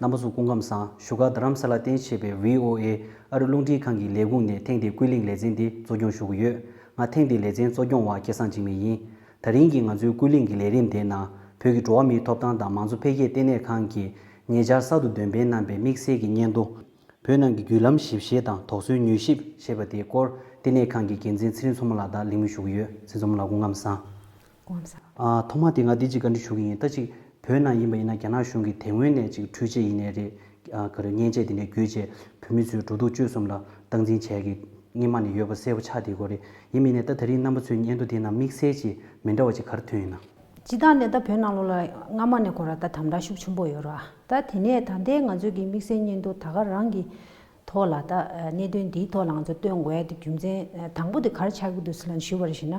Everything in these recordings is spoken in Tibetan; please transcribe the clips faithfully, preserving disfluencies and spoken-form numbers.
རྣམ་པ་ཚོ་སྐུ་ཁམས་བཟང་། བཞུགས་སྒར་རྡ་རམ་ས་ལར་རྟེན་གཞི་བྱས་པའི་ཝི་ཨོ་ཨེ་ཨ་རི་རླུང་འཕྲིན་ཁང་གི་ལས་ཁུངས་ནས་ཐེངས་འདིའི་ཀུན་གླེང་ལེ་ཚན་འདི་གཙོ་སྐྱོང་ཞུ་གི་ཡོད། ང་ཐེངས་འདིའི་ལེ་ཚན་གཙོ་སྐྱོང་བ་སྐལ་བཟང་འཇིགས་མེད་ཡིན། དེ་རིང་གི་ང་ཚོའི་ཀུན་གླེང་གི་ལས་རིམ་དེའི་ནང་བོད་ཀྱི་འགྲོ་བ་མིའི་ཐོབ་ཐང་དང་མང་གཙོ་འཕེལ་རྒྱས་ལྟེ་གནས་ཁང་གིས་ཉེ་ཆར་གསར་དུ་འདོན་སྤེལ་གནང་པའི་དམིགས་བསལ་གྱི་སྙན་ཐོ། བོད་ནང་གི་བརྒྱུད་ལམ་ཞིབ་བཤེར་དང་དོགས་ཟོན་མྱུལ་ཞིབ་ཞེས་པ་དེའི་སྐོར་ལྟེ་གནས་ཁང་གི་འགན་འཛིན་ཚེ་རིང་མཚོ་མོ་ལགས་དང་གླེང་མོལ་ཞུ་གི་ཡོད། ཚེ་རིང་མཚོ་མོ་ལགས་སྐུ་ཁམས་བཟང་། སྐུ་ཁམས་བཟང་། ཨ། ཐོག་མ་དེ་ང་འདི་གཅིག་བཀའ་འདྲི་ཞུ་གི་ཡིན། ད་ཅིག་བོད་ནང་ཡིན་པ་ཡིན་ན་རྒྱ་ནག་གཞུང་གིས་དེ་སྔོན་ནས་ཅིག་འཕྲུལ་ཆས་ཡིན་ནའི་རེད། ཨ། ག་རེ་མཉེན་ཆས་དེ་འདྲ་བརྒྱུད་བྱས་བོད་མི་ཚོའི་འགྲོ་འདུག་སྤྱོད་གསུམ་ལ་སྟངས་འཛིན་བྱས་ཀྱི་སྔོན་མ་ནས་ཡོད་པ་གསལ་པོ་ཆགས་བསྡད་ཀྱི་ཡོད་རེད། ཡིན་མིན་ནས་ད་དེ་རིང་རྣམ་པ་ཚོའི་སྙན་ཐོ་དེའི་ནང་དམིགས་བསལ་གྱི་མི་འདྲ་བ་ཅིག་ག་རེ་ཐོན་ཡོད་ན། སྤྱིར་བཏང་ནས་ད་བོད་ནང་ལོགས་ལ་སྔ་མ་ནས་ཁོ་རང་ད་དམ་དྲག་ཤུགས་ཆེན་པོ་ཡོད་རེད། ད་དེ་ནས་ད་ལྟའི་ང་ཚོའི་གི་དམིགས་བསལ་སྙན་ཐོ་ད་ག་རང་གི་ཐོག་ལ་ད་གནད་དོན་འདིའི་ཐོག་ལ་ང་ཚོ་སྟོན་དགོས་ཡ་དེ་རྒྱུ་མཚན་དང་པོ་དེ་ག་རེ་ཆགས་ཀྱི་འདུག་ཟེར་ལབ་ཞུས་པར་བྱས་ན།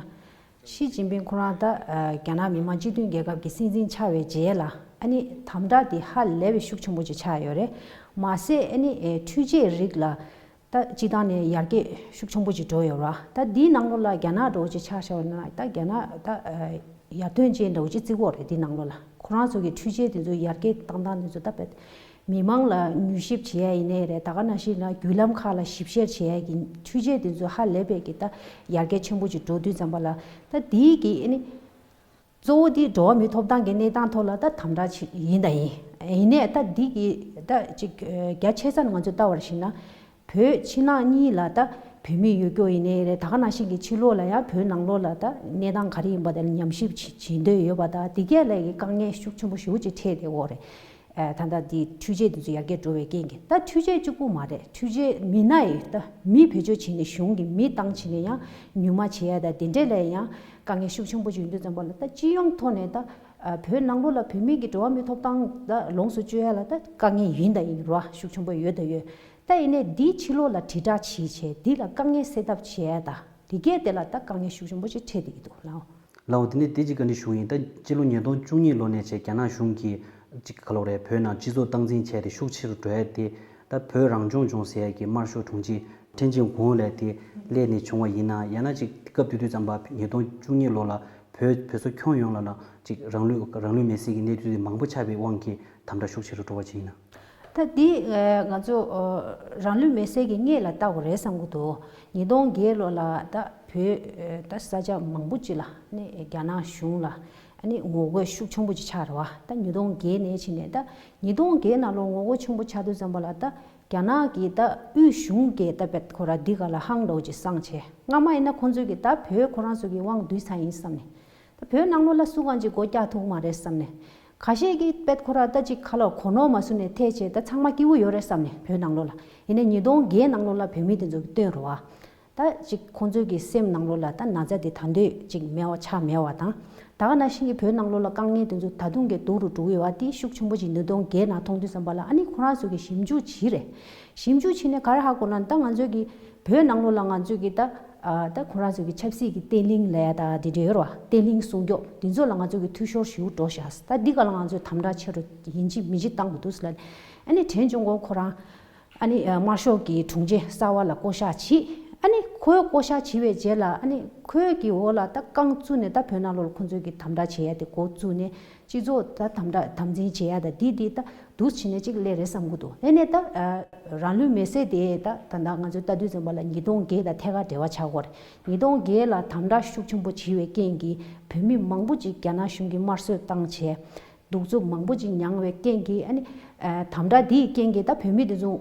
ཞི་ཅིན་ཕིང་ཁོ་རང་ད་རྒྱ་ནག་མི་དམངས་སྤྱི་མཐུན་རྒྱལ་ཁབ་ཀྱི་སྲིད་འཛིན་ཆགས་པའི་རྗེས་ལ་ཨ་ནི་དམ་དྲག་དེ་ཧ་ལས་པའི་ཤུགས་ཆེན་པོ་ཅིག་ཆགས་ཡོད་རེད། མ་ཟད་ཨ་ནི་འཕྲུལ་ཆས་རིགས་ལ་ད་སྤྱིར་བཏང་ནས་ཡར་རྒྱས་ཤུགས་ཆེན་པོ་ཅིག་འགྲོ་ཡོད་རེད། ད་འདིའི་ནང་ལོགས་ལ་རྒྱ་ནག་འདྲ་བོ་ཅིག་ཆ་བཞག་པ་ན་ད་རྒྱ་ནག་ད་ཡར་ཐོན་ཅན་འདྲ་བོ་ཅིག་བརྩི་གི་ཡོད་རེད། འདིའི་ནང་ལོགས་ལ་ཁོ་རང་ཚོ་གི་འཕྲུལ་ཆས་དེ་ཚོ་ཡར་རྒྱས་བཏང་སྟངས་དེ་ཚོ་ད་དཔེ་མི་མང་ལ་མྱུལ་ཞིབ་བྱེད་ཡ་ཡིན་ནའི་རེད། ད་ག་ནང་བཞིན་ལ་བརྒྱུད་ལམ་ཁག་ལ་ཞིབ་བཤེར་བྱེད་ཡ་གི་འཕྲུལ་ཆས་དེ་ཚོ་ཧ་ལས་པའི་གི་ད་ཡར་རྒྱས་ཆེན་པོ་ཅིག་འགྲོ་དུས་ཙམ་པ་ལ་ད་འདིའི་གི་ཨ་ནི་གཙོ་བོ་འདི་འགྲོ་བ་མིའི་ཐོབ་ཐང་གི་གནས་སྟངས་ཐོག་ལ་ད་དམ་དྲག་ཅིག་ཡིན་ད་ཡིན། ཡིན་ནའི་ད་འདི་གི་ད་ཅིག་རྒྱ་ཆེ་ས་ནས་ང་ཚོས་ལྟ་བར་བྱས་ན། བོད་ཕྱི་ནང་གཉིས་ལ་ད་བོད་མི་ཡོད་རྒྱུ་ཡིན་ནའི་རེད། ད་ག་ནང་བཞིན་གྱི་ཕྱི་ལོགས་ལ་ཡང་བོད་ནང་ལོགས་ལ་ད་གནས་སྟངས་ག་རེ་ཡིན་པ་དེ་ལ་ཉམས་ཞིབ་བྱེད་བྱེད་འདོད་ཡོད་པ་དང་དེ་གས་ལ་ཡི་དཀའ་ངལ་ཤུགས་ཆེན་པོ་ཞེ་པོ་ཅིག་འཕྲད་བསྡད་ཡོད་རེད། ཨ། ད་ལྟ་འདི་འཕྲུལ་ཆས་འདི་ཚོ་ཡར་རྒྱས་འགྲོ་བའི་རྐྱེན་གྱིས་ད་འཕྲུལ་ཆས་གཅིག་པུ་མ་རེད། འཕྲུལ་ཆས་མི་སྣ་ཡི་ད་མི་བེད་སྤྱོད་བྱས་ནས་གཞུང་གི་མི་བཏང་བྱས་ནས་ཡང་ཉུལ་མ་བྱེད་ཡ་ད་དེ་འདྲས་ལ་ཡང་དཀའ་ངལ་ཤུགས་ཆེན་པོ་ཅིག་ཡོང་དུས་ཙམ་པ་ལ་ད་སྤྱི་ཡོངས་ཐོག་ནས་ད་ཨ། བོད་ནང་ལོགས་ལ་བོད་མི་གི་འགྲོ་བ་མིའི་ཐོབ་ཐང་ད་ལོངས་སུ་སྤྱོད་ཡ་ལ་ད་དཀའ་ངལ་ཡིན་ད་ཡིན་རོ་ཤུགས་ཆེན་པོ་ཡོད་ད་ཡོད། ད་ཡིན་ནའི་འདི་ཕྱི་ལོགས་ལ་དྲིལ་བསྒྲགས་བྱེད་བྱས་འདི་ལ་དཀའ་ངལ་སེལ་ཐབས་བྱེད་ཡ་ད་དེ་གས་དེ་ལ་ད་དཀའ་ངལ་ཤུགས་ཆེན་པོ་ཅིག་འཕྲད་བསྡད་ཀྱི་འདུག་ལགས། ལའོ། དེ་ནས་དེ་གཅིག་བཀའ་འདྲི་ཞུ་གི་ཡིན། ད་སྤྱི་ལོ་ཉིས་སྟོང་བཅུ་གཉིས་ལོ་ནས་བྱས་རྒྱ་ནག་གཞུང་གིས་གཅིག་ག་ལོ་རེད་བོད་ནང་སྤྱི་ཚོགས་སྟངས་འཛིན་བྱས་ཏེ་ཤུགས་ཆེ་རུ་འགྲོ་ཡ་དེ་ད་བོད་རང་སྐྱོང་ལྗོངས་ཟེར་ཡ་གི་དམར་ཤོག་དྲུང་ཆེ་ཁྲེན་ཅིང་ཧུང་ལ་དེ་སླེབས་ནས་བྱུང་བ་ཡིན་ན་ཡང་ན་གཅིག་སྐབས་དེ་དུས་ཙམ་པ་ཉིས་སྟོང་བཅུ་གཉིས་ལོ་ལ་བོད་བོད་སོག་ཁྱོན་ཡོངས་ལ་ལ་གཅིག་རང་ལུས་རང་ལུས་མེར་སྲེག་གི་གནས་ཚུལ་དེ་མང་པོ་ཆགས་པའི་དབང་གིས་དམ་དྲག་ཤུགས་ཆེ་རུ་འགྲོ་བ་ཅིག་ཡིན་ན། ད་འདི་ང་ཚོ་རང་ལུས་མེར་སྲེག་གི་སྔོན་ལ་བལྟ་དགོས་རེད་བསམ་གྱི་འདུག་ཉིས་སྟོང་བརྒྱད་ལོ་ལ་ད་བོད་ད་ས་ཆ་མང་པོ་ཅིག་ལ་ནས་རྒྱ་ནག་གཞུང་ལ་ཨ་ནི་ངོ་རྒོལ་ཤུགས་ཆེན་པོ་ཅིག་ཆགས་རེད་བ། ད་ཉིས་སྟོང་བརྒྱད་ནས་ཕྱིན་ནས་ད་ཉིས་སྟོང་བརྒྱད་ནང་ལོ་ངོ་རྒོལ་ཆེན་པོ་ཆགས་དུས་ཙམ་པ་ལ་ད་རྒྱ་ནག་གི་ད་དབུས་གཞུང་གིས་ད་བེད་ཁོ་ར་འདི་ག་ལ་ཧང་འདྲ་བོ་ཅིག་སངས་བྱས། སྔ་མ་ཡིན་ན་ཁོང་ཚོས་གི་ད་བོད་ཁོ་རང་ཚོ་གི་དབང་བསྡུས་ཚར་ཡིན་བསམ་ནས། ད་བོད་ནང་ལོགས་ལ་སུ་གང་ཅིག་སྒོ་རྒྱག་ཐུབ་མ་རེད་བསམ་ནས། ཁ་ཤས་ཀྱིས་དཔེ་ཁོ་ར་ད་ཅིག་ཁ་ལོ་གོ་ནོར་མ་བཟོ་ནས་ཐད་བྱས་ད་ཚང་མ་སྐྱིད་པོ་ཡོད་རེད་བསམ་ནས་བོད་ནང་ལོགས་ལ། ཡིན་ནའི་ཉིས་སྟོང་བརྒྱད་ནང་ལོགས་ལ་བོད་མི་དེ་ཚོ་གིས་བཏོན་རེད་བ། ད་ཅིག་ཁོང་ཚོའི་གི་སེམས་ནང་ལོགས་ལ་ད་ན་ཚ་དེ་ད་འདོད་ཅིག་མེད་པ་ཆགས་མེད་པ་དང་། ད་ག་ནང་བཞིན་གྱི་བོད་ནང་ལོགས་ལ་དཀའ་ངལ་དེ་ཚོ་ད་དུང་གི་སྡུག་རུ་འགྲོ་གི་ཡོད་པ་དེ་ཤུགས་ཆེན་པོ་ཅིག་ཉིས་སྟོང་བརྒྱད་ནང་མཐོང་དུས་ཙམ་པ་ལ་ཨ་ནི་ཁོ་རང་ཚོ་གི་ཞིབ་འཇུག་བྱས་རེད། ཞིབ་འཇུག་བྱས་ནས་ག་རེ་ཧ་གོ་ན་ད་ང་ཚོའི་གི་བོད་ནང་ལོགས་ལ་ང་ཚོས་ཀྱི་ད་ཨ་ད་ཁོ་རང་ཚོའི་གི་ཆབ་སྲིད་ཀྱི་བརྟན་ལྷིང་ལབ་ཡ་ད་འདི་འདྲ་ཡོད་རེད་བ། བརྟན་ལྷིང་སྲུང་སྐྱོབ་འདི་ཚོ་ལ་ང་ཚོས་གི་འཐུས་ཤོར་ཞེ་པོ་འགྲོ་ཤག་ད་འདི་ག་ལ་ང་ཚོས་དམ་དྲག་ཆེ་རུ་ཡིན་གཅིག་མིན་གཅིག་བཏང་དགོས་འདུག་ཟེར་ལབ་ནས་ཨ་ནི་ཕྲན་ཅུང་ཀོ་ཁོ་རང་ཨ་ནི་དམར་ཤོག་གི་དྲུང་ཆེ་གསར་བ་ལ་བསྐོ་བཞག་བྱས། ཨ་ནི་ཁོས་བསྐོ་བཞག་བྱས་པའི་རྗེས་ལ་ཨ་ནི་ཁོའི་གི་འོག་ལ་ད་རྐང་བཙུགས་ནས་ད་བོད་ནང་ལོགས་ལ་ཁོ་ཚོས་གི་དམ་དྲག་བྱེད་ཡ་དེ་འགོ་བཙུགས་ནས། སྤྱི་ཚོགས་ད་དམ་དྲག་དམ་འཛིན་བྱེད་ཡ་ད་འདི་འདི་ད་འདུག་བྱས་ནས་ཅིག་སླེབས་རེད་བསམ་གྱི་འདུག་ཨ་ནི་ད་ཨ་རང་ལུས་མེར་སྲེག་དེ་ད་ད་ལྟ་ང་ཚོས་ལྟ་དུས་ཙམ་པ་ལ་ཉིས་སྟོང་བརྒྱད་དང་ཐད་ཀར་འབྲེལ་བ་ཆགས་ཀྱི་ཡོད་རེད། ཉིས་སྟོང་བརྒྱད་ལ་དམ་དྲག་ཤུགས་ཆེན་པོ་བྱས་པའི་རྐྱེན་གྱིས་བོད་མི་མང་པོ་ཅིག་རྒྱ་ནག་གཞུང་གིས་དམར་གསོད་བཏང་བྱས། གདུག་རྩུབ་མང་པོ་ཅིག་མྱངས་པའི་རྐྱེན་གྱིས་ཨ་ནི་ཨ་དམ་དྲག་འདིའི་རྐྱེན་གྱིས་ད་བོད་མི་དེ་ཚོ་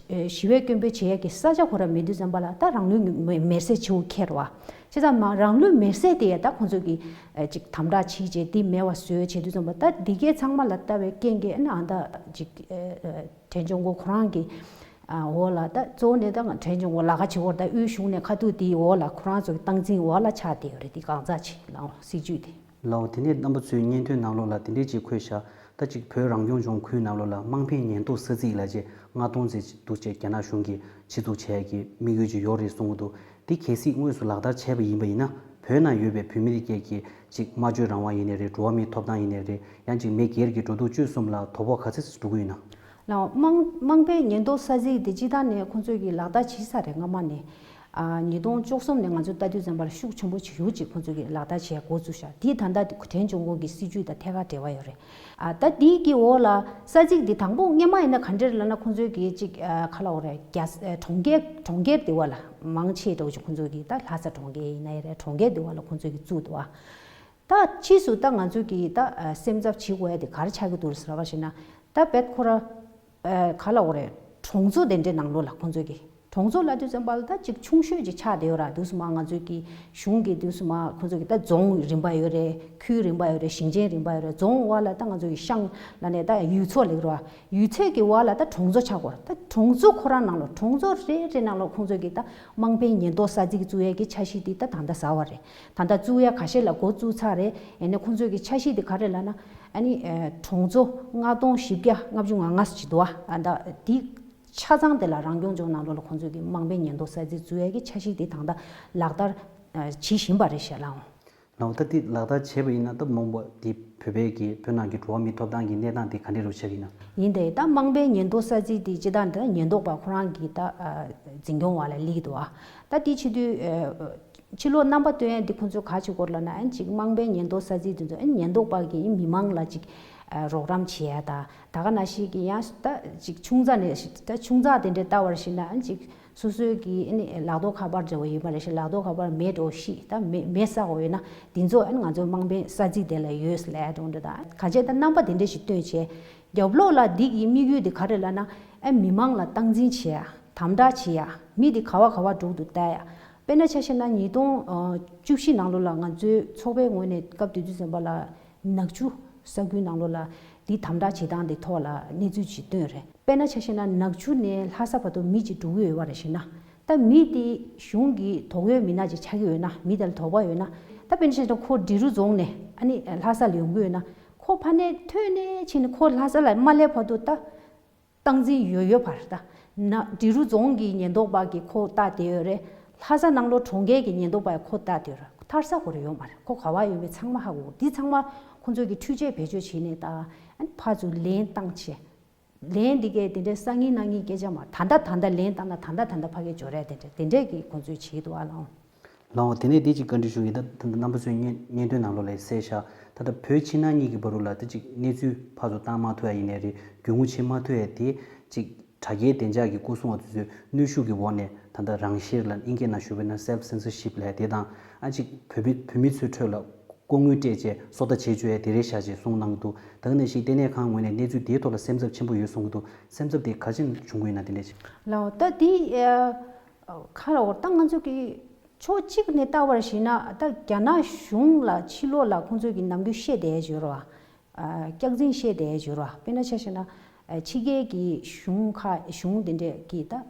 ཨ་ཞི་བའི་སྐད་འབོད་བྱེད་ཡ་གི་ས་ཆ་ཁོ་རང་མེད་དུས་ཙམ་པ་ལ་ད་རང་ལུས་མེར་སྲེག་བྱེད་དགོས་ཁེལ་བ། བྱས་ཙང་མ་རང་ལུས་མེར་སྲེག་དེ་ཡང་ད་ཁོང་ཚོས་ཀྱིས་ཨ་ཅིག་དམ་དྲག་བྱེད་བྱེད་འདི་མེད་པ་བཟོས་བྱེད་དུས་ཙམ་པ་ད་འདི་གའི་ཚང་མ་ལ་ལྟ་བའི་རྐྱེན་གྱིས་ཨ་ནི་ཨ་ད་ཅིག་ཨ་ཨ་ཕྲན་ཆུང་ཀོ་ཁོ་རང་གི་ཨ་འོག་ལ་ད་གཙོ་བོ་ནས་ད་ང་ཕྲན་ཆུང་ཀོ་ལ་ཁ་ཆེ་བོར་ད་དབུས་གཞུང་ནས་ཁ་ཐུག་དེའི་འོག་ལ་ཁོ་རང་ཚོ་གི་སྟངས་འཛིན་འོག་ལ་ཆགས་བསྡད་ཡོད་རེད། འདི་གང་ཟག་ཅིག་ལའོ་སྲིད་ཇུས་དེ། ལའོ། དེ་ནས་རྣམ་པ་ཚོའི་སྙན་ཐོའི་ནང་ལོགས་ལ་དེ་འདྲས་ཅིག་འཁོད་ཤག་ད་ཅིག་བོད་རང་སྐྱོང་ལྗོངས་ཁུལ་ནང་ལོགས་ལ་དམངས་ཕན་ཉེན་རྟོག་ས་ཚིགས་ལ་ཅིག་ལྔ་སྟོང་ཙམ་འདུག་ཅེས་རྒྱ་ནག་གཞུང་གིས་ཆེད་འཛུགས་བྱས་ཀྱི་དམིགས་ཡུལ་ཅིག་ཡོད་རེད་གསུང་གི་འདུག་དེ་གལ་སྲིད་དངོས་སུ་ལག་བསྟར་བྱས་པ་ཡིན་པ་ཡིན་ན་བོད་ནང་ཡོད་པའི་བོད་མི་རིགས་སྐད་ཀྱི་ཅིག་སྨྲ་བརྗོད་རང་དབང་ཡིན་ནའི་རེད། འགྲོ་བ་མིའི་ཐོབ་ཐང་ཡིན་ནའི་རེད། ཡང་ཅིག་མི་སྒེར་གྱི་འགྲོ་འདུག་སྤྱོད་གསུམ་ལ་དོ་ཕོག་ག་ཚད་ཅིག་འགྲོ་གི་ཡོད་ན། ལའོ། དམངས་དམངས་ཕན་ཉེན་རྟོག་ས་ཚིགས་དེ་སྤྱིར་བཏང་ནས་ཁོང་ཚོས་ཀྱིས་ལག་བསྟར་བྱེད་ས་རེད། སྔ་མ་ནས་ ཨ་ཉིས་སྟོང་བཅུ་གསུམ་ནས་ང་ཚོས་ལྟ་དུས་ཙམ་པར་ཤུགས་ཆེན་པོ་ཞེ་པོ་ཅིག་ཁོང་ཚོས་ཀྱིས་ལག་བསྟར་བྱས་འགོ་བཙུགས་ཤག་དེ་ད་ལྟ་དེ་བྲན་གཅོད་འགོག་གི་སྲིད་ཇུས་དང་ཐད་ཀར་འབྲེལ་བ་ཡོད་རེད། ཨ་ད་དེའི་གི་འོག་ལ་ས་ཚིགས་དེ་དང་པོ་སྔོན་མ་ཡིན་ན་ག་འདྲ་རེད་ལབ་ན། ཁོང་ཚོས་ཀྱིས་ཅིག་ཨ་ག་ལབ་དགོས་རེད། རྒྱ་ཨ་གྲོང་ཁྱེར་གྲོང་ཁྱེར་དེ་བ་ལ་མང་ཆེ་འདྲ་བོ་ཅིག་ཁོང་ཚོས་ཀྱིས་ད་ལྷ་ས་གྲོང་ཁྱེར་ཡིན་ན་ཡང་རེད། གྲོང་ཁྱེར་དེ་བ་ལ་ཁོང་ཚོས་ཀྱིས་བཙུགས་འདུག་ཨ། ད་ཕྱིས་སུ་ད་ང་ཚོས་ཀྱིས་ད་ཨ་སེམས་འཚབ་བྱེད་དགོས་ཡ་དེ་ག་རེ་ཆགས་ཀྱི་འདུག་ཟེར་བ་ཞིག་ན། ད་བེད་ཁོ་ར་ཨ་ག་ལབ་དགོས་རེད། གྲོང་ཚོ་དེ་འདྲའི་ནང་ལོགས་ལ་ཁོང་ཚོས་ཀྱིས་གྲོང་ཚོ་ལབ་དུས་ཙམ་པ་ལ་ད་ཅིག་ཆུང་ཤོས་ཅིག་ཆགས་བསྡད་ཡོད་ར། དུས་སུ་མ་ང་ཚོས་ཀྱིས་གཞུང་གིས་དུས་སུ་མ་ཁོང་ཚོས་ཀྱིས་ད་རྫོང་རིམ་པ་ཡོད་རེད། ཁུལ་རིམ་པ་ཡོད་རེད། ཞིང་ཆེན་རིམ་པ་ཡོད་རེད། རྫོང་བ་ལ་ད་ང་ཚོས་ཀྱིས་ཤང་ལབ་ནས་ད་ཡུལ་ཚོ་ལབ་ཀྱི་རེད་བ། ཡུལ་ཚོ་གི་བ་ལ་ད་གྲོང་ཚོ་ཆགས་དགོས་ར། ད་གྲོང་ཚོ་ཁོ་རང་ནང་ལོགས་གྲོང་ཚོ་རེ་རེ་ནང་ལོགས་ཁོང་ཚོས་ཀྱིས་ད་དམངས་ཕན་ཉེན་རྟོག་ས་ཚིགས་བཙུགས་ཡས་ཀྱི་འཆར་གཞི་དེ་ད་ད་ལྟ་ཟ་བ་རེད། ད་ལྟ་བཙུགས་ཡ་ཁ་ཤས་ལ་འགོ་བཙུགས་ཚར་རེད། ཡིན་ནའི་ཁོང་ཚོས་ཀྱི་འཆར་གཞི་དེ་ག་རེ་ལབ་ན། ཨ་ནི་ཨ་གྲོང་ཚོ་ལྔ་སྟོང་བཞི་བརྒྱ་ལྔ་བཅུ་ང་ལྔ་ཟེར་གྱི་འདུག་ཨ། ཨ་ད་དེ་ཆ་ཚང་དེ་ལ་རང་སྐྱོང་ལྗོངས་ནང་ལོགས་ལ་ཁོང་ཚོས་ཀྱི་དམངས་ཕན་ཉེན་རྟོག་ས་ཚིགས་བཙུགས་ཡ་གི་འཆར་གཞི་དེ་ད་ལྟ་ལག་བསྟར་ཨ་བྱེད་བཞིན་པ་རེད་ཤག་ལགས། ལགས་འོང་། ད་དེ་ལག་བསྟར་བྱས་པ་ཡིན་ན་ད་མ་འོངས་པ་དེ་བོད་པའི་གི་བོད་ནང་གི་འགྲོ་བ་མིའི་ཐོབ་ཐང་གི་གནས་སྟངས་དེ་ག་འདྲ་རུ་ཆགས་ཀྱི་ཡིན་ན། ཡིན་ཏེ་ད་དམངས་ཕན་ཉེན་རྟོག་ས་ཚིགས་དེ་སྤྱི་བཏང་དེ་ཉེན་རྟོག་པ་ཁོ་རང་གི་ད་ཨ་འཛིན་སྐྱོང་འོག་ལ་སླེབས་ཀྱི་འདུག་ཨ། ད་དེ་བྱེད་དུས་ཨ་ཕྱི་ལོགས་རྣམ་པ་སྟོན་ཡ་འདི་ཁོང་ཚོས་ག་བྱེད་དགོས་ལབ་ན། ཨ་ནི་ཅིག་དམངས་ཕན་ཉེན་རྟོག་ས་ཚིགས་དེ་ཚོ་ཨ་ནི་ཉེན་རྟོག་པ་གིས་མི་མང་ལ་ཅིག་ཨ་རོགས་རམ་བྱེད་ཡ་དང་། ད་ག་ནང་བཞིན་གྱི་ཡང་ད་ཅིག་ཆུང་ཙག་ནས་ད་ཆུང་ཙག་དེ་འདྲའི་ལྟ་བར་ཞིག་ན། ཨ་ནི་ཅིག་སོ་སོའི་གི་ཨ་ནི་ལག་ཐོག་ཁ་པར་འདྲ་བོ་ཡོད་མ་རེད་ཤག་ལག་ཐོག་ཁ་པར་མེད་འགྲོ་ཤི། ད་མེད་མེད་ས་འོ་ཡོད་ན་དེ་ཚོ་ཨ་ནི་ང་ཚོའི་དམངས་ཕན་ས་ཚིགས་དེ་ལ་ཡོད་ལབ་ཡ་འགྲོ་འདྲ། ད་ག་བྱས་ད་རྣམ་པ་དེ་འདྲ་ཞིག་སྟོན་བྱས། རྒྱབ་ལོགས་ལ་འདི་གི་དམིགས་ཡུལ་དེ་ག་རེ་ལབ་ན། ཨ་མི་མང་ལ་སྟངས་འཛིན་བྱེད་ཡ། དམ་དྲག་བྱེད་ཡ། མི་དེ་ག་བ་ག་བ་འགྲོ་འདུག་ལྟ་ཡ། དཔེར་ན་ཆ་བཞག་ན་ཉིས་སྟོང་བཅུ་བཞི་ནང་ལོགས་ལ་ང་ཚོའི་ཚོགས་པའི་ངོས་ནས་སྐབས་དེ་དུས་ཙམ་པ་ལ་ནག་ཆུ་ས་ཁུལ་ནང་ལོགས་ལ་འདི་དམ་དྲག་བྱེད་སྟངས་དེ་ཐོག་ལ་གནས་ཚུལ་ཅིག་བཏོན་རེད། དཔེར་ན་ཆ་བཞག་ན་ནག་ཆུ་ནས་ལྷ་ས་བར་དུ་མི་གཅིག་འགྲོ་གི་ཡོད་པ་རེད་ཞེ་ན། ད་མི་དེ་གཞུང་གི་དོགས་ཡོད་མི་སྣ་ཅིག་ཆགས་ཀྱི་ཡོད་ན། མི་དེ་ལ་དོགས་པ་ཡོད་ན། ད་དཔེར་ན་ཆ་བཞག་ན་ཁོ་འབྲི་རུ་རྫོང་ནས་ཨ་ནི་ལྷ་ས་ལ་ཡོང་གི་ཡོད་ན། ཁོ་ཕ་ནས་ཐོན་ནས་ཕྱིན་ནས་ཁོ་ལྷ་ས་ལ་མ་སླེབས་བར་དུ་ད་སྟངས་འཛིན་ཡོད་ཡོད་པ་རེད། ད་ན་འབྲི་རུ་རྫོང་གི་ཉེན་རྟོག་པ་གིས་ཁོ་བལྟ་བསྡད་ཡོད་རེད། ལྷ་ས་ནང་ལོགས་གྲོང་ཁྱེར་གྱི་ཉེན་རྟོག་པ་ཡང་ཁོ་བལྟ་བསྡད་ཡོད་རེད། ཐར་ས་ཁོ་རང་ཡོད་མ་རེད། ཁོ་ག་བ་ཡོད་མེད་ཚང་མ་ཧ་གོ། འདི་ཚང་མ་ཁོང་ཚོས་ཀྱི་འཕྲུལ་ཆས་བེད་སྤྱོད་བྱས་ནས་ད་ཨ་ནི་ཕར་ཚུར་ལན་བཏང་བྱས། ལན་འདི་གས་དེ་འདྲའི་སང་ཉིན་གནངས་ཉིན་སྐད་ཆ་མ། ད་ལྟ་ད་ལྟ་ལན་བཏང་ན་ད་ལྟ་ད་ལྟ་ཕ་གིར་འབྱོར་ཡ་དེ་འདྲ་དེ་འདྲས་ཀྱིས་ཁོང་ཚོས་བྱེད་འདུག་ཨ་ལགས། ལགས་འོང་། དེ་ནས་དེ་གཅིག་བཀའ་འདྲི་ཞུ་གི་ཡིན། ད་ད་རྣམ་པ་ཚོས་བརྙན་བརྙན་ཐུང་ནང་ལོགས་ལ་གསལ་བཞག་ད་ལྟ་བོད་ཕྱི་ནང་གཉིས་ཀྱི་བར་དུ་ལ་ད་ཅིག་གནས་ཚུལ་ཕར་ཚུར་བཏང་མ་ཐུབ་ཡ་ཡིན་ནའི་རེད། རྒྱུད་ངོ་ཕྱེ་མ་ཐུབ་ཡ་དེ་ཅིག་དྲ་རྒྱའི་བདེ་འཇགས་ཀྱི་སྐོར་སྲུང་བ་དེ་ཚོའི་གནོན་ཤུགས་ཀྱི་འོག་ནས། ད་ལྟ་རང་བཤེར་ལ་ཨིན་སྐད་ནང་ཞུ་བས་ན་self censorship ལབ་ཡ་དེ་དང་། ཨ་ཅིག་བོད་མི་བོད་མི་ཚོའི་ཁྲོད་ལ་ལྐོག་དངུལ་སྤྲད་བྱས་སོ་ལྟ་བྱེད་བཅུག་ཡ་དེ་རེད་ཤག་ཅེས་གསུངས་གནང་གི་འདུག་ད་ག་ནང་བཞིན་ལྟེ་གནས་ཁང་ངོས་ནས་གནས་ཚུལ་དེའི་ཐོག་ལ་སེམས་འཚབ་ཆེན་པོ་ཡོད་གསུང་གི་འདུག་སེམས་འཚབ་དེ་ག་ཅི་བྱུང་གི་ཡོད་ན་དེ་འདྲས་ཅིག་ལགས་འོང་། ད་དེ་ཨ་ག་རེ་འོ། ད་ང་ཚོ་གི་ཕྱོགས་གཅིག་ནས་ལྟ་བར་ཞིག་ན། ད་རྒྱ་ནག་གཞུང་ལ་ཕྱི་ལོགས་ལ་ཁོང་ཚོས་ཀྱི་ནམ་རྒྱུན་བཤད་བསྡད་ཡོད་རེད་བ། ཨ་སྐྱག་རྫུན་བཤད་བསྡད་ཡོད་རེད་བ། དཔེར་ན་ཆ་བཞག་ན་ཨ་ཕྱི་རྒྱལ་གྱི་གཞུང་ཁག་གཞུང་དེ་འདྲས་ཀྱི་ད་ཨ་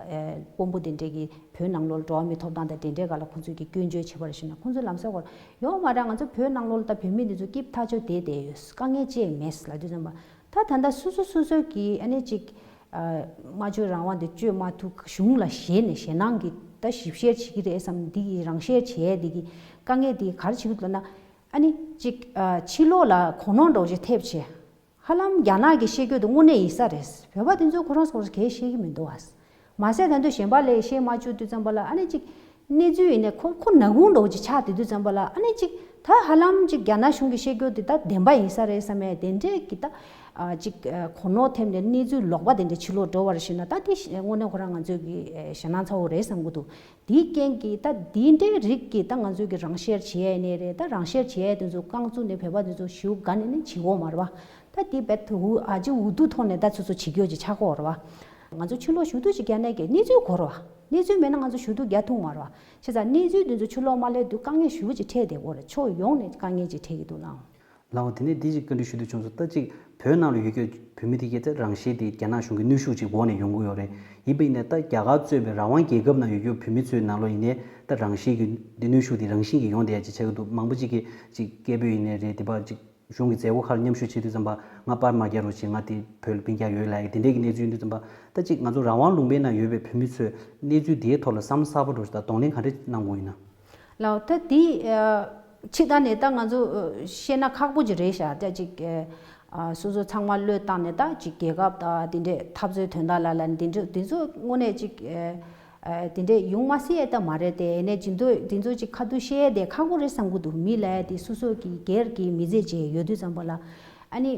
དཔོན་པོ་དེ་འདྲས་ཀྱི་བོད་ནང་ལོགས་ལ་འགྲོ་བ་མིའི་ཐོབ་ཐང་དང་དེ་འདྲས་སྒང་ལ་ཁོང་ཚོས་ཀྱི་སྐྱོན་བརྗོད་བྱེད་པར་ཞིག་ན། ཁོང་ཚོས་ལམ་སང་ཁོ་ཡོད་མ་རེད། ང་ཚོ་བོད་ནང་ལོགས་ལ་ད་བོད་མི་འདི་ཚོ་སྐྱིད་ཐག་ཆོད་བསྡད་བསྡད་ཡོད། དཀའ་ངལ་ཅི་ཡང་མེད་ལབ་དུས་ཙམ་པ། ད་ད་ལྟ་སོ་སོ་སོ་སོའི་གི་ཨ་ནི་ཅིག་ཨ་སྨྲ་བརྗོད་རང་དབང་དེ་སྤྱོད་མ་ཐུབ། གཞུང་ལ་ཞེད་ནས་ཞེད་སྣང་གིས་ད་ཞིབ་བཤེར་བྱེད་ཀྱི་རེད་བསམ། འདི་གི་རང་བཤེར་བྱེད་ཡས་འདི་གི་དཀའ་ངལ་འདི་ག་རེ་བྱེད་ཀྱི་འདུག་ལབ་ན། ཨ་ནི་ཅིག་ཨ་ཕྱི་ལོགས་ལ་གོ་ནོར་འདྲ་བོ་ཅིག་ཐེབས་བྱས། ཧ་ལམ་རྒྱ་ནག་གི་བཤད་རྒྱུ་དེ་དངོས་གནས་ཡིན་ས་རེད། བོད་པ་དེ་ཚོས་ཁོ་རང་ཚོ་ག་རེ་བཤད་ཀྱི་མི་འདུག་ཨ། མ་ཟད་ད་དུང་གཞན་པ་ལ་བཤད་མ་བཅུག་དུས་ཙམ་པ་ལ། ཨ་ནི་ཅིག་གནས་ཚུལ་ཡིན་ནའི་ཁོ་ཁོ་ནག་ཁུང་འདྲ་བོ་ཅིག་ཆགས་བསྡད་དུས་ཙམ་པ་ལ། ཨ་ནི་ཅིག་ད་ཧ་ལམ་ཅིག་རྒྱ་ནག་གཞུང་གི་བཤད་རྒྱུ་དེ་ད་བདེན་པ་ཡིན་ས་རེད་བསམ་ཡས་དེ་འདྲས་ཀྱི་ད་ཨ་ཅིག་ཨ་གོ་ནོར་ཐེབས་ནས་གནས་ཚུལ་ལོག་པ་དེ་འདྲས་ཕྱི་ལོགས་འགྲོ་བར་ཞིག་ན། ད་དེ་དངོས་གནས་ཁོ་རང་ང་ཚོའི་གི་ཨ་ཞེད་སྣང་ཚ་བོ་རེད་བསམ་གྱི་འདུག་དེའི་རྐྱེན་གྱིས་ད་འདི་འདྲའི་རིགས་ཀྱི་ད་ང་ཚོས་ཀྱི་རང་བཤེར་བྱེད་ཡས་ནས་རེད། ད་རང་བཤེར་བྱེད་ཡས་དེ་ཚོ་རྐང་བཙུགས་ནས་བོད་པ་དེ་ཚོ་ཞེ་པོ་དགའ་ནས་ནི་བྱེད་ཀྱི་ཡོད་མ་རེད་བ། ད་དེ་རྦད་དེ་འུ་ཨ་ཅེ་འུ་སྡུག་ཐོག་ནས་ད་ཚོ་ཚོ་བྱེད་ཀྱི་ཡོད་ཅེས་ཆགས་ཀྱི་ཡོད་རེད་བ། ང་ཚོ་ཕྱི་ལོགས་ཞུ་གཏུག་ཅིག་རྒྱག་ནས་ཀྱི་གནས་ཚུལ་གོ་རེད་བ། གནས་ཚུལ་མེད་ན་ང་ཚོ་ཞུ་གཏུག་རྒྱག་ཐུབ་མ་རེད་བ། བྱས་ཙང་གནས་ཚུལ་དེ་ཚོ་ཕྱི་ལོགས་མ་སླེབས་དུས་དཀའ་ངལ་ཞེ་པོ་ཅིག་འཕྲད་བསྡད་ཀྱི་ཡོད་རེད། ཕྱོགས་ཡོངས་ནས་དཀའ་ངལ་ཅིག་འཕྲད་ཀྱི་འདུག་ལགས། ལགས་འོ། དེ་ནས་འདི་ཅིག་བཀའ་འདྲི་ཞུ་འདོད་བྱུང་སོང་། ད་ཅིག་བོད་ནང་ལ་ཡོད་རྒྱུ་བོད་མི་དེ་གས་ད་རང་བཤེར་དེ་རྒྱ་ནག་གཞུང་གི་གནོན་ཤུགས་ཅིག་འོག་ནས་ཡོང་གི་ཡོད་རེད། ཡིན་པ་ཡིན་ནའི་ད་རྒྱ་གར་གཙོས་པའི་རང་དབང་རྒྱལ་ཁབ་ནང་ཡོད་རྒྱུ་བོད་མི་ཚོའི་ནང་ལོགས་ཡིན་ནའི་ད་རང་བཤེར་གྱི་འདི་གནོན་ཤུགས་དེ་རང་བཞིན་གྱིས་ཡོང་བསྡད་ཡ་ཅིག་ཆགས་ཀྱི་འདུག་མང་པོ་ཅིག་གིས་ཅིག་སྐད་འབོད་ཡིན་ནའི་རེད། དེ་བ་ཅིག་གཞུང་གི་མཛད་སྒོ་ཁག་ལ་མཉམ་ཞུགས་བྱེད་དུས་ཙམ་པ་ང་པར་མ་རྒྱག་རོགས་བྱེད། ང་དེ་བོད་ལ་སྤུན་ཀྱག་ཡོད་ལབ་ཡ་དེ་འདྲས་ཀྱི་གནས་ཚུལ་ཡིན་དུས་ཙམ་པ། ད་ཅིག་ང་ཚོ་རང་དབང་ལུང་པའི་ནང་ཡོད་པའི་བོད་མི་ཚོས་གནས་ཚུལ་དེའི་ཐོག་ལ་བསམ་བློ་གསར་པ་འདྲ་ཞིག་དང་གདོང་ལེན་ག་འདྲས་གནང་དགོས་ཡིན་ན། ལགས། ད་འདི་ཨ་ཕྱི་ལྟར་ནས་ད་ང་ཚོ་ཨ་བཤད་ན་ཁག་པོ་ཅིག་རེད་ཤག་ད་ཅིག་ཨ་སོ་སོ་ཚང་མ་བློས་བཏང་ནས་ད་ཅིག་རྒྱལ་ཁབ་དང་དེ་འདྲས་འཐབ་རྩོད་དོན་དག་ལ་ལ་འདི་འདྲས་འདི་ཚོ་དངོས་གནས་ཅིག་ཨ་ ཨ་དེ་འདྲས་ཡོང་མ་སྲིད་ཡས་ད་མ་རེད་དེ། ཨ་ནས་སྦྱིན་བདག་དེ་ཚོ་ཅིག་ཁ་ཐུག་བཤད་ཡས་དེ་ཁག་པོ་རེད་བསམ་གི་འདུག་མི་ལ་ཡ་དེ་སོ་སོ་གི་སྒེར་གྱི་མི་ཚེ་བྱས་ཡོད་དུས་ཙམ་པ་ལ། ཨ་ནི་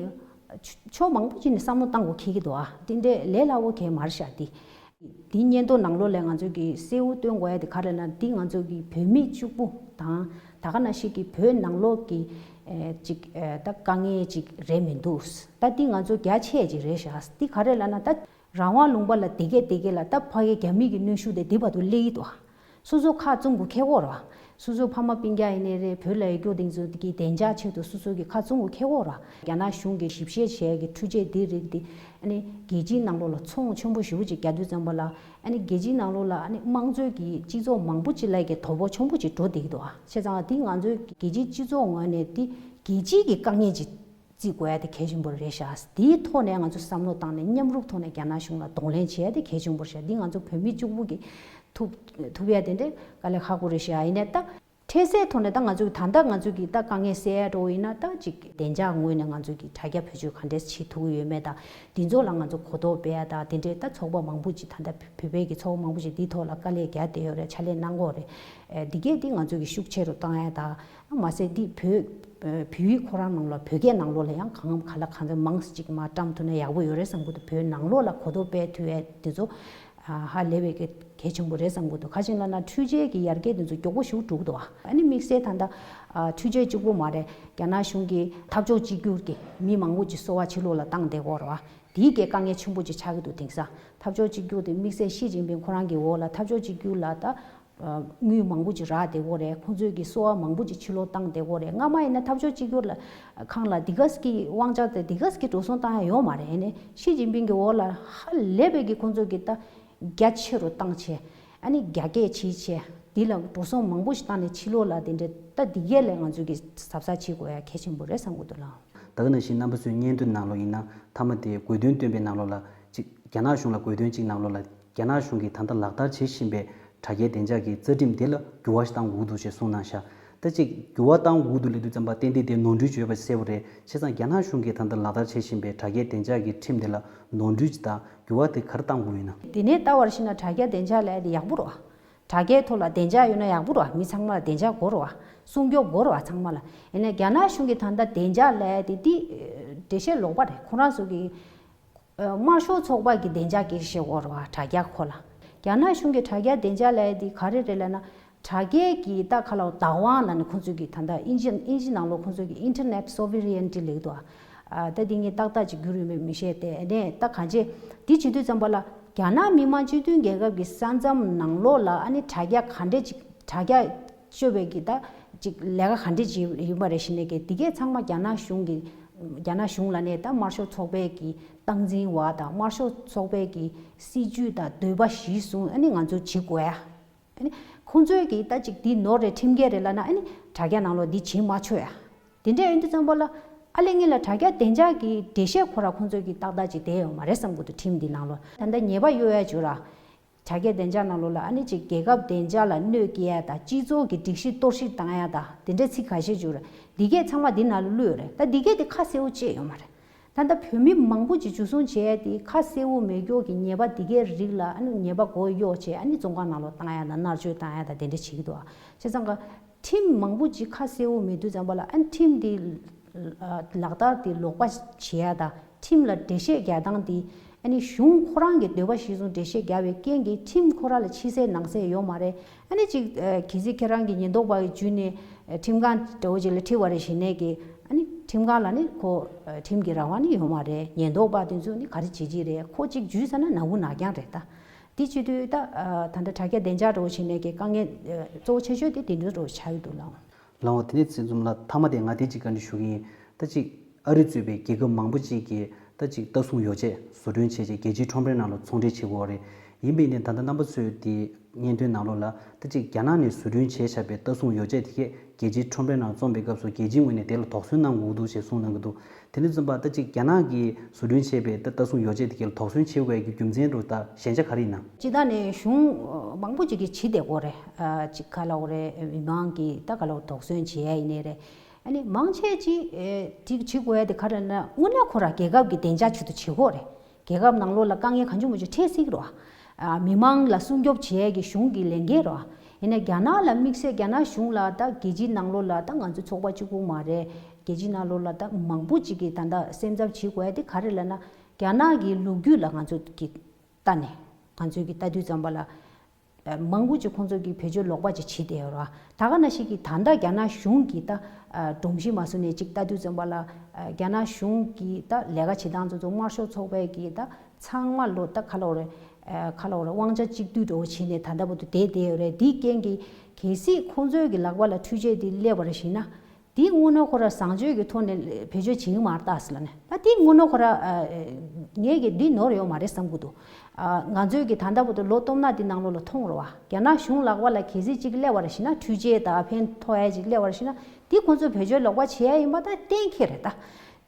ཕྱོ་ཕྱོགས་མང་པོ་ཅིག་ནས་བསམ་བློ་བཏང་དགོས་འཁེལ་གི་འདུག་ཨ་དེ་འདྲས་ལས་སླ་བོ་གས་མ་རེད་ཤག་དེ། དེ་སྙན་ཐོ་ནང་ལོགས་ལ་ང་ཚོ་གི་གསལ་བོ་སྟོན་དགོས་ཡ་དེ་ག་རེ་ལབ་ན། འདི་ང་ཚོ་གི་བོད་མི་གཅིག་པུ་དང་ད་ག་ནང་བཞིན་གི་བོད་ནང་ལོགས་ཀྱི་ཨེ་ཅིག་ཨེ་ད་དཀའ་ངལ་ཅིག་རེད་མི་འདུག་ད་འདི་ང་ཚོ་རྒྱ་ཆེ་ཅིག་རེད་ཤག་འདི་ག་རེ་ལབ་ན། ད་རང་དབང་ལུང་པ་ལ་བསྡད་མཁན་བསྡད་མཁན་ལ་ད་ཕ་གི་རྒྱ་མི་གི་གནོན་ཤུགས་དེ་འདི་བར་དུ་སླེབས་ཀྱི་འདུག་སོ་སོ་ཁ་བཙུམ་དགོས་ཁེལ་གོ་ར། སོ་སོ་ཕ་མ་སྤུན་ཀྱག་ཡིན་ནའི་རེད། བོད་ལ་ཡོད་རྒྱུ་དེ་ཚོ་གི་བདེ་འཇགས་ཆེད་དུ་སོ་སོ་གི་ཁ་བཙུམ་དགོས་ཁེལ་གོ་ར། རྒྱ་ནག་གཞུང་གི་ཞིབ་བཤེར་བྱས་ཀྱི་འཕྲུལ་ཆས་འདི་རིགས་འདི་ཨ་ནི་རྒྱལ་སྤྱིའི་ནང་ལོགས་ལ་ཚོང་ཆེན་པོ་ཞེ་པོ་ཅིག་རྒྱག་དུས་ཙམ་པ་ལ། ཨ་ནི་རྒྱལ་སྤྱིའི་ནང་ལོགས་ལ་ཨ་ནི་དམངས་གཙོའི་གི་སྤྱི་ཚོགས་མང་པོ་ཅིག་ལ་གི་དོ་ཕོག་ཆེན་པོ་ཅིག་འགྲོ་བསྡད་ཀྱི་འདུག་ཨ། བྱས་ཙང་འདི་ང་ཚོའི་རྒྱལ་སྤྱིའི་སྤྱི་ཚོགས་ངོས་ནས་འདི་རྒྱལ་སྤྱིའི་གི་དཀའ་ངལ་ཅིག་བརྩི་དགོས་ཡ་དེ་གལ་ཆེན་པོ་རེད་ཤག་འདིའི་ཐོག་ནས་ང་ཚོ་བསམ་བློ་བཏང་ནས་མཉམ་རུབ་ཐོག་ནས་རྒྱ་ནག་གཞུང་ལ་གདོང་ལེན་བྱེད་ཡ་དེ་གལ་ཆེན་པོ་རེད་ཤག་འདི་ང་ཚོ་བོད་མི་གཅིག་པུ་གིས་ཐུབ་ཐུབ་ཡ་དེ་འདྲ་དཀའ་ལས་ཁག་པོ་རེད་ཤག་ཡིན་ནའི་ད་འཕྲལ་སེལ་ཐོག་ནས་ད་ང་ཚོ་གི་ད་ལྟ་ང་ཚོ་གི་ད་དཀའ་ངལ་སེལ་ཡ་འགྲོ་བ་ཡིན་ན། ད་ཅིག་བདེ་འཇགས་ངོས་ནས་ང་ཚོ་གི་དྲ་རྒྱ་བེད་སྤྱོད་ག་འདྲས་བྱེད་ཐུབ་ཀྱི་ཡོད་མེད་དང་། འདི་ཚོ་ལ་ང་ཚོ་གོ་རྟོགས་སྤེལ་ཡ་དང་། དེ་འདྲའི་ད་ཚོགས་པ་མང་པོ་ཅིག་ད་ལྟ་བོད་པའི་གི་ཚོགས་པ་མང་པོ་ཅིག་འདིའི་ཐོག་ལ་དཀའ་ལས་རྒྱག་བསྡད་ཡོད་རེད། ཕྱག་ལས་གནང་གི་ཡོད་རེད། ཨེ་འདི་གས་འདི་ང་ཚོ་གི་ཤུགས་ཆེ་རུ་བཏང་ཡ་དང་། མ་ཟད་འདི་བོད་བོད་ཡིག་ཁོ་རང་ནང་ལ་བོད་སྐད་ནང་ལོགས་ལ་ཡང་གང་ག་ལ་གང་འཚམ་མང་ཙམ་ཅིག་མར་བཀྲམ་ཐུབ་ན་ཡག་པོ་ཡོད་རེད་བསམ་གི་འདུག་བོད་ནང་ལོགས་ལ་གོ་རྟོགས་སྤེལ་ཐུབ་ཡ་འདི་ཚོ་ཧ་ལས་པའི་གི་གལ་ཆེན་པོ་རེད་བསམ་གི་འདུག་ག་ཅི་ལབ་ན་འཕྲུལ་ཆས་ཀྱི་ཡར་རྒྱས་འདི་ཚོ་མགྱོགས་པོ་ཞེ་པོ་འགྲོ་གི་འདུག་ཨ་ནི་དམིགས་བསལ་ད་ལྟ་འཕྲུལ་ཆས་གཅིག་པུ་མ་རེད། རྒྱ་ནག་གཞུང་གིས་འཐབ་ཕྱོགས་གཅིག་གྱུར་གྱི་མི་མང་པོ་ཅིག་གསོ་བ་ཕྱི་ལོགས་ལ་བཏང་བསྡད་ཀྱི་ཡོད་རེད་བ། དེའི་གི་དཀའ་ངལ་ཆེན་པོ་ཅིག་ཆགས་ཀྱི་འདུག་དེང་སང་འཐབ་ཕྱོགས་གཅིག་གྱུར་དེ་དམིགས་བསལ་ཞི་ཅིན་ཕིང་ཁོ་རང་གི་འོག་ལ་འཐབ་ཕྱོགས་གཅིག་གྱུར་ལ་ད་དངུལ་མང་པོ་ཅིག་རག་བསྡད་ཀྱི་ཡོད་རེད། ཁོང་ཚོས་ཀྱི་གསོ་བ་མང་པོ་ཅིག་ཕྱི་ལོགས་བཏང་བསྡད་ཀྱི་ཡོད་རེད། སྔ་མ་ཡིན་ན་འཐབ་ཕྱོགས་གཅིག་གྱུར་ལ་ཁང་ལ་འདི་ག་ཙམ་གྱི་དབང་ཆ་དེ་འདི་ག་ཙམ་གྱི་འགྲོ་སོང་བཏང་ཡ་ཡོད་མ་རེད། ཨ་ནི་ཞི་ཅིན་ཕིང་གི་འོག་ལ་ཧ་ལས་པའི་གི་ཁོང་ཚོས་ཀྱི་ད་རྒྱ་ཆེ་རུ་བཏང་བྱས། ཨ་ནི་རྒྱ་སྐྱེད་བྱེད་བྱས་འདི་ལ་འགྲོ་སོང་མང་པོ་ཞིག་བཏང་ནས་ཕྱི་ལོགས་ལ་དེ་འདྲ་ད་འདི་གས་ལས་ང་ཚོས་ཀྱི་གཟབ་གཟབ་བྱེད་དགོས་ཡ་གལ་ཆེན་པོ་རེད་བསམ་གི་འདུག་ལགས། ད་ག་ནང་བཞིན་རྣམ་པ་ཚོའི་སྙན་ཐོའི་ནང་ལོགས་ཡིན་ན་མཐའ་མ་དེ་དགོས་འདུན་བཏོན་པའི་ནང་ལོགས་ལ་གཅིག་རྒྱ་ནག་གཞུང་ལ་དགོས་འདུན་གཅིག་ནང་ལོགས་ལ་རྒྱ་ནག་གཞུང་གིས་ད་ལྟ་ལག་བསྟར་བྱེད་བཞིན་པའི་དྲ་རྒྱའི་བདེ་འཇགས་ཀྱི་རྩ་ཁྲིམས་དེ་ལ་འགྱུར་བ་ཞིག་བཏང་དགོས་འདུག་ཅེས་གསུངས་གནང་ཤག་ད་གཅིག་འགྱུར་བ་བཏང་དགོས་འདུག་ལབ་དུས་ཙམ་པ་ཏན་ཏན་དེ་ནོར་འཁྲུལ་ཅིག་ཡོད་པ་གསལ་པོ་རེད། བྱས་ཙང་རྒྱ་ནག་གཞུང་གིས་ད་ལྟ་ལག་བསྟར་བྱེད་བཞིན་པའི་དྲ་རྒྱའི་བདེ་འཇགས་ཀྱི་ཁྲིམས་དེ་ལ་ནོར་འཁྲུལ་ཅིག་དང་འགྱུར་བ་དེ་ག་རེ་བཏང་དགོས་ཡིན་ན། དེ་ནས་ལྟ་བར་ཞིག་ན་དྲ་རྒྱ་བདེ་འཇགས་ལབ་ཡ་དེ་ཡག་པོ་རེད་བ། དྲ་རྒྱའི་ཐོག་ལ་བདེ་འཇགས་ཡོད་ན་ཡག་པོ་རེད་བ། མི་ཚང་མ་ལ་བདེ་འཇགས་དགོས་རེད་བ། སྲུང་སྐྱོབ་དགོས་རེད་བ་ཚང་མ་ལ། ཡིན་ནའི་རྒྱ་ནག་གཞུང་གིས་ད་ལྟ་བདེ་འཇགས་ལབ་ཡ་དེ་འདི་འགྲེལ་བཤད་ལོག་པ་རེད། ཁོ་རང་ཚོ་གི་དམར་ཤོག་ཚོགས་པ་གི་བདེ་འཇགས་སྐད་ཆ་བཤད་ཀྱི་ཡོད་རེད་བ། དྲ་རྒྱ་ཁོ་ལ། རྒྱ་ནག་གཞུང་གིས་དྲ་རྒྱ་བདེ་འཇགས་ལབ་ཡ་དེ་ག་རེ་རེད་ལབ་ན། དྲ་རྒྱའི་གི་ད་ག་ལ་བདག་དབང་ལབ་ནས་ཁོ་ཚོས་གི་ད་ལྟ་དབྱིན་ཇི་དབྱིན་ཇི་ནང་ལོགས་ཁོ་ཚོས་གི་Internet Sovereignty་ལབ་ཀྱི་འདུག་བ། ཨ་ད་འདི་ངས་ཏག་ཏག་ཅིག་བསྒྱུར་ཡོད་མེད་མི་ཤེས་ཏེ། ཨ་ནས་ད་གང་ཅི་འདི་བྱེད་དུས་ཙམ་པ་ལ་རྒྱ་ནག་མི་དམངས་སྤྱི་མཐུན་རྒྱལ་ཁབ་ཀྱི་ས་མཚམས་ནང་ལོགས་ལ་ཨ་ནི་དྲ་རྒྱ་ག་འདྲས་ཅིག་དྲ་རྒྱ་སྤྱོད་པའི་གི་ད་ཅིག་ལས་ཀ་ག་འདྲས་ཅིག་ཡིན་པ་རེད་ཤི་ནས་གི་འདི་གས་ཚང་མ་རྒྱ་ནག་གཞུང་གི་རྒྱ་ནག་གཞུང་ལ་ནས་ད་དམར་ཤོག་ཚོགས་པའི་གི་སྟངས་འཛིན་བ་དང་དམར་ཤོག་ཚོགས་པའི་གི་སྲིད་ཇུས་དང་འདོད་པ་གཞིར་བཟུང་ཨ་ནི་ང་ཚོ་བྱེད་དགོས་ཡ། ཨ་ནི་ཁོང་ཚོས་ཀྱིས་ད་ཅིག་འདི་ནོར་རེད་ཁྲིམས་འགལ་རེད་ལབ་ན་ཨ་ནི་དྲ་རྒྱ་ནང་ལོགས་འདི་བྱེད་མ་ཆོག་ཡ། དེ་འདྲ་ཡིན་དུས་ཙམ་པ་ལ་ཨ་ལས་ངེད་ལ་དྲ་རྒྱ་བདེ་འཇགས་ཀྱི་འགྲེལ་བཤད་ཁོ་ར་ཁོང་ཚོས་ཀྱིས་ཏག་ཏག་ཅིག་བསྡད་ཡོད་མ་རེད་བསམ་གི་འདུག་ཁྲིམས་འདི་ནང་ལོགས་ད་ལྟ་ཉེས་པ་གཡོག་ཡ་བྱོས་ར། དྲ་རྒྱ་བདེ་འཇགས་ནང་ལོགས་ལ་ཨ་ནི་ཅིག་རྒྱལ་ཁབ་བདེ་འཇགས་ལ་གནོད་སྐྱེལ་ཡ་དང་སྤྱི་ཚོགས་ཀྱི་སྒྲིག་གཞི་གཏོར་བཤིག་བཏང་ཡ་དང་དེ་འདྲའི་ཚིག་ཁ་ཤས་བྱོས་ར། འདི་གས་ཚང་མ་འདི་ནང་ལ་བླུགས་ཡོད་རེད། ད་འདི་གས་དེ་ཁ་གསལ་པོ་བཅད་ཡོད་མ་རེད། ད་ལྟ་བོད་མི་མང་པོ་ཅིག་འཇུ་བཟུང་བྱས་ཏེ་ཁ་གསལ་པོ་མེད་མཁན་གྱི་ཉེས་པ་འདི་གའི་རིགས་ལ་ཨ་ནི་ཉེས་པ་མགོ་གཡོག་བྱས་ཨ་ནི་བཙོན་ཁང་ནང་ལོགས་བཏང་ཡ་དང་མནར་གཅོད་བཏང་ཡ་དང་དེ་འདྲ་བྱེད་ཀྱི་འདུག་ཨ། བྱས་ཙང་ཀ་ཁྲིམས་མང་པོ་ཅིག་ཁ་གསལ་པོ་མེད་དུས་ཙམ་པ་ལ་ཨ་ནི་ཁྲིམས་འདི་ལག་བསྟར་འདི་ལོག་པ་བྱེད་ཡ་དང་ཁྲིམས་ལ་འགྲེལ་བཤད་རྒྱག་སྟངས་འདི་ཨ་ནི་གཞུང་ཁོ་རང་གི་འདོད་པ་གཞིར་བཟུང་འགྲེལ་བཤད་རྒྱག་པའི་རྐྱེན་གྱིས་ཁྲིམས་ཁོ་རང་ལ་ཕྱི་གསལ་ནང་གསལ་ཡོད་མ་རེད། ཨ་ནི་ཅིག་གལ་སྲིད་ཁྱེད་རང་གི་ཉེན་རྟོག་པ་གི་བརྒྱུད་ནས་ཁྲིམས་ཁང་འདྲ་བོ་ཅིག་ལ་ཁྲིད་པ་རེད་ཞེས་ནས་ཀྱི་ཨ་ནི་ཁྲིམས་ཁང་ལ་ནི་ཁོ་ཁྲིམས་ཀྱི་རང་དབང་ནི་ཡོད་མ་རེད། ཉེན་རྟོག་པ་དེ་ཚོ་ནི་ག་རེ་བྱེད་ཀྱི་རེད། ཁོ་གཅིག་འཇུས་ཟེར་ན་ནག་འུ་ནག་རྐྱང་རེད་ད། དེ་བྱེད་དུས་ད་ད་ལྟ་དྲ་རྒྱ་བདེ་འཇགས་འདྲ་བོ་ཞིག་ནས་ཀྱི་དཀའ་ངལ་གཙོ་བོ་ཆེ་ཤོས་དེ་དེ་འདྲ་འདྲ་བོ་ཆགས་ཀྱི་འདུག་ལགས། ལགས་འོ། དེ་ནས་ཚེ་འཛོམས་ལགས་མཐའ་མ་དེ་ང་དེ་གཅིག་བཀའ་འདྲི་ཞུ་གི་ཡིན། ད་གཅིག་ཨ་རི་གཙོས་པའི་རྒྱལ་ཁབ་མང་པོ་གཅིག་གིས་ད་གཅིག་ལྟ་སྲུང་ཡོ་བྱད་བཟོ་སྐྲུན་བྱས་རྗེས་རྒྱལ་སྤྱིའི་ཁྲོམ་རའི་ནང་ལ་ཚོང་འབྲེལ་བྱེད་དགོས་པ་རེད། ཡིན་པས་ནི་ད་ལྟ་རྣམ་པ་ཚོས་དེ་སྙན་ཐོའི་ནང་ལོགས་ལ་ད་གཅིག་རྒྱ་ནག་ནས་བཟོ་སྐྲུན་བྱས་བཞག་པའི་ལྟ་སྲུང་ཡོ་བྱད་དེ་གས་རྒྱལ་སྤྱིའི་ཁྲོམ་རའི་ནང་བཙོང་པའི་སྐབས་སུ་རྒྱལ་སྤྱིའི་ངོས་ནས་དེ་ལ་དོགས་ཟོན་གནང་དགོས་ཀྱི་འདུག་ཅེས་གསུངས་གནང་གི་འདུག་དེ་འདྲ་ཙམ་པ་ད་ཅིག་རྒྱ་ནག་གིས་བཟོ་སྐྲུན་བྱས་པའི་ད་ལྟ་སྲུང་ཡོ་བྱད་དེ་གའི་ལ་དོགས་ཟོན་བྱེད་དགོས་ཀྱི་རྒྱུ་མཚན་རུ་ད་ཞན་ཆ་ག་རེ་ཡིན་ན། སྤྱིར་བཏང་ནས་གཞུང་མང་པོ་ཅིག་གིས་བྱེད་བསྡད་ཀྱི་ཡོད་རེད། ཅིག་ག་ལབ་དགོས་རེད། མི་མང་གིས་ད་ག་ལབ་དོགས་ཟོན་བྱེད་ཡ་ཡིན་ནའི་རེད། ཨ་ནི་མང་ཆེ་ཅིག་ཅིག་བྱེད་དགོས་ཡ་དེ་ག་རེ་ན་དངོས་གནས་ཁོ་རང་རྒྱལ་ཁབ་ཀྱི་བདེ་འཇགས་ཆེད་དུ་བྱེད་ཀྱི་ཡོད་རེད། རྒྱལ་ཁབ་ནང་ལོགས་ལ་དཀའ་ངལ་གང་བྱུང་མང་བྱུང་འཕྲད་སྲིད་ཀྱི་རེད་བ། ཨ་མི་མང་ལ་སྲུང་སྐྱོབ་བྱེད་ཡས་ཀྱི་གཞུང་གི་ལས་འགན་རེད་བ། ཡིན་ན་རྒྱ་ནག་ལ་དམིགས་བསལ་རྒྱ་ནག་གཞུང་ལ་ད་རྒྱལ་སྤྱིའི་ནང་ལོགས་ལ་ད་ང་ཚོ་ཚོགས་པ་གཅིག་པུ་མ་རེད། རྒྱལ་སྤྱིའི་ནང་ལོགས་ལ་ད་མང་པོ་ཅིག་གིས་ད་ལྟ་སེམས་འཚབ་བྱེད་དགོས་ཡ་དེ་ག་རེ་ལབ་ན། རྒྱ་ནག་གི་ལོ་རྒྱུས་ལ་ང་ཚོ་གི་ལྟ་ནས་ང་ཚོའི་གི་ལྟ་དུས་ཙམ་པ་ལ། མང་པོ་ཅིག་ཁོང་ཚོ་གིས་བེད་སྤྱོད་ལོག་པ་ཅིག་བྱེད་བསྡད་ཡོད་རེད་བ། ད་ག་ནང་བཞིན་གྱི་ད་ལྟ་རྒྱ་ནག་གཞུང་གིས་ད་སྒྲོམ་གཞི་མ་བཟོ་ནས་ཅིག་ལྟ་དུས་ཙམ་པ་ལ། རྒྱ་ནག་གཞུང་གིས་ད་ལས་ཀ་བྱེད་སྟངས་ཚོ་ཚོ་དམར་ཤོག་ཚོགས་པའི་གིས་ད་ཚང་མ་ལོ་ད་ག་ལབ་དགོས་རེད། ག་ལབ་དགོས་རེད། དབང་ཆ་གཅིག་སྡུད་འདྲ་བོ་བྱས་ནས་ད་ལྟ་བར་དུ་བསྡད་བསྡད་ཡོད་རེད། འདིའི་རྐྱེན་གྱིས་གལ་སྲིད་ཁོང་ཚོའི་གི་ལག་པ་ལ་འཕྲུལ་ཆས་འདི་སླེབས་པ་རེད་ཞེ་ན། དེ་དངོས་གནས་ཁོ་རང་བཟང་སྤྱོད་ཀྱི་ཐོག་ནས་བེད་སྤྱོད་བྱེད་ཀྱི་མ་རེད་ད་ཟེར་ལབ་ནས། ད་དེ་དངོས་གནས་ཁོ་རང་ངས་ཀྱི་འདི་ནོར་ཡོད་མ་རེད་བསམ་གྱི་འདུག་ང་ཚོས་ཀྱི་ད་ལྟ་བར་དུ་ལོ་སྟོང་ཕྲག་འདི་ནང་ལོགས་ལ་མཐོང་རེད་བ། རྒྱ་ནག་གཞུང་ལག་པ་ལ་གལ་སྲིད་ཅིག་སླེབས་པ་རེད་ཞེ་ན། འཕྲུལ་ཆས་དང་ཕན་ཐོགས་ཡ་ཅིག་སླེབས་པ་རེད་ཞེ་ན། དེ་ཁོང་ཚོས་བེད་སྤྱོད་ལོག་པ་བྱེད་ཡ་ཡིན་པ་ད་གཏན་འཁེལ་རེད་ད།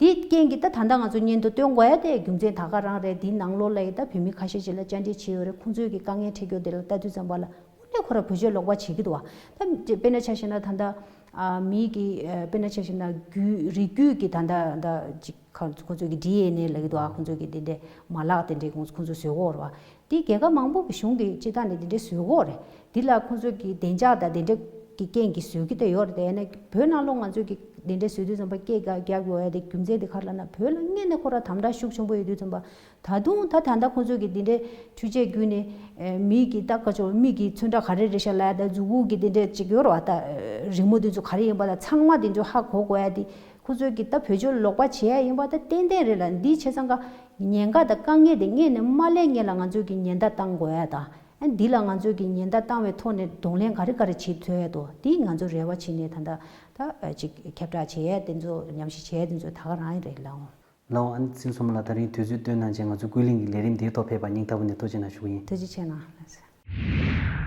དེ་རྐྱེན་གྱིས་ད་ད་ལྟ་ང་ཚོ་སྙན་ཐོ་བཏོན་དགོས་ཡ་དེ་རྒྱུ་མཚན་ད་ག་རང་རེད། དེའི་ནང་ལོགས་ལ་ཡི་ད་བོད་མི་ཁ་ཤས་ཅིག་ལ་བཅར་འདྲི་བྱས་ཡོད་རེད། ཁོང་ཚོས་ཀྱི་དཀའ་ངལ་འཕྲད་རྒྱུ་དེ་ལ་ལྟ་དུས་ཙམ་པ་ལ། དངོས་གནས་ཁོ་ར་བེད་སྤྱོད་ལོག་པ་བྱེད་ཀྱི་འདུག་བ། ད་དཔེར་ན་ཆ་བཞག་ན་ད་ལྟ་ཨ་མི་གི་ཨ་དཔེར་ན་ཆ་བཞག་ན་རྒྱུད་རིགས་རྒྱུད་ཀྱི་ད་ལྟ་ད་ཅིག་ཁོ་ཁོ་ཚོ་གི་ཌི་ཨེན་ཨེ་ལབ་ཀྱི་འདུག་བ། ཁོ་ཚོ་གི་དེ་འདྲའི་མ་ལག་དེ་འདྲའི་ཁོ་ཚོ་ཁོ་ཚོ་བཟོ་གི་ཡོད་རེད་བ། དེ་རྒྱལ་ཁབ་མང་པོ་གི་གཞུང་གི་སྤྱི་བཏང་ནས་དེ་འདྲའི་བཟོ་གི་ཡོད་རེད། དེ་ལ་ཁོ་ཚོ་གི་བདེ་འཇགས་དང་དེ་འདྲའི་གི་རྐྱེན་གྱིས་བཟོ་གི་ད་ཡོད་རེད། དེ་ཡིན་ན་བོད་ནང་ལོགས་ང་ཚོ་གི་དེ་འདྲའི་བཟོ་དུས་ཙམ་པ་སྐད་རྒྱག་རྒྱག་དགོས་ཡ་དེ་རྒྱུ་མཚན་དེ་ག་རེ་ལབ་ན། བོད་ལ་དངོས་གནས་ཁོ་ར་དམ་དྲག་ཤུགས་ཆེན་པོ་ཡོད་དུས་ཙམ་པ། ད་དུང་ད་ད་ལྟ་ཁོང་ཚོས་ཀྱི་འདི་འདྲའི་འཕྲུལ་ཆས་བརྒྱུད་ནས་ཨེ་མི་གི་ད་ཀ་ཅོ་མི་གི་ཚོན་ཁྲ་ག་རེ་རེད་ཤག་ལབ་ཡ། ད་གཟུགས་པོ་གི་འདི་འདྲའི་ཅིག་ཡོད་རེད་བ། ད་རི་མོ་འདི་ཚོ་ག་རེ་ཡིན་པ་ད་ཚང་མ་འདི་ཚོ་ཧ་གོ་དགོས་ཡ། འདི་ཁོང་ཚོས་ཀྱི་ད་བེད་སྤྱོད་ལོག་པ་བྱེད་ཡ་ཡིན་པ་ད་ཏན་ཏན་རེད་ལ། འདི་བྱས་ཙང་ཀ་ཉེན་ཁ་དང་དཀའ་ངལ་དེ་སྔོན་ནས་མ་སླེབས་སྔོན་ལ་ང་ཚོས་ཀྱི་ཉེན་བརྡ་བཏང་དགོས་ཡ་དང་། ཨ་འདི་ལ་ང་ཚོས་ཀྱི་ཉེན་བརྡ་བཏང་བའི་ཐོག་ནས་གདོང་ལེན་ག་རེ་ག་རེ་བྱེད་ཐུབ་ཡ་འདུག་འདི་ང་ཚོ་རེ་བ་བྱས་ནས་ད་ད་ད་ཅིག་ཁྱབ་བསྒྲགས་བྱེད་ཡ་དེ་ཚོ་ཉམས་ཞིབ་བྱེད་ཡ་དེ་ཚོ་ད་ག་རང་ཡིན་རེད་ལགས། ལགས་འོང་། ཨ་ནི་ཚེ་རིང་མཚོ་མོ་ལགས། ད་རིང་དུས་ཚོད་བཏོན་གནང་བྱས་ང་ཚོ་ཀུན་གླེང་གི་ལས་རིམ་འདིའི་ཐོག་ཕེབས་པར་སྙིང་ཐག་པ་ནས་ཐུགས་རྗེ་གནང་ཞུ་གི་ཡིན། ཐུགས་རྗེ་ཆེ་གནང་།